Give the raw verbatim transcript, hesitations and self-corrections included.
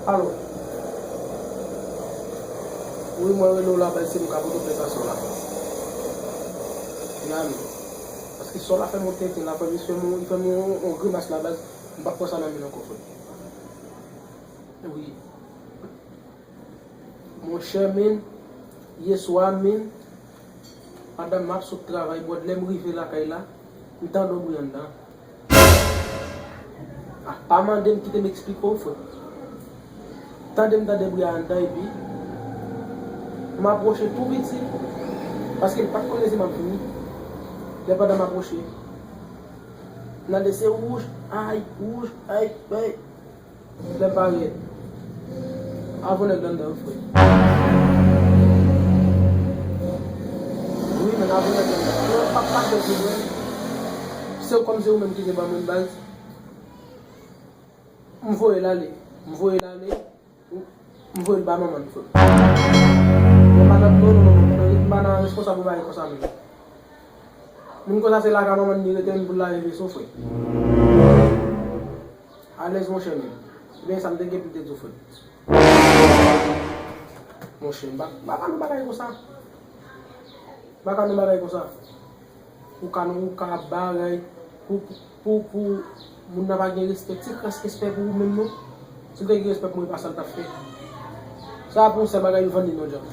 Alo. Wi, mwen rele w la, baz, se m ka pote plent a sè w la. Miami. Paske sè w la fè m yon tenten, la fè m, li fè m yon, yon grimas la, baz. M p ap pran sa nan men l ankò, frè. Wi. Monchè, men, yè swa, men, pandan m ap sot travay, bròd, lè m rive lakay la, m tande yon bri anndan. A, pa mande m kite m eksplike w, frè. Tande m tande bri a anndan, epi m apwoche tou piti, paske m pa t konnen si m ap vini. Lè pandan m apwoche, m tande se wouj, ay, wouj, ay, ay. Lè m parèt, avon nèg la anndan, frè. Wi, men avon nèg la anndan. Mwen pa, pa fè pou mwen. Se kòm se ou menm ki te ban mwen baz. M voye l ale. M voye l ale. M voye l ba manman l, frè. Mwen pa nan, non, non, non, non, non, m pa nan responsab pou bagay konsa, menm. Moun konsa se lakay manman l li rete menm pou l lave veso, frè. Alèz, monchè, men. Ebyen, sa m te gen pou m te di w, frè. Monchè, m pa, m pa ka nan bagay konsa. M pa ka nan bagay konsa. Ou ka, ou ka ap bagay pou, pou, pou moun nan pa gen respè. Ti kras respè pou ou menm, non. Si w te gen respè pou mwen, e pa sa l t ap fè. Sa pou yon sèl bagay, li vann li nan djab.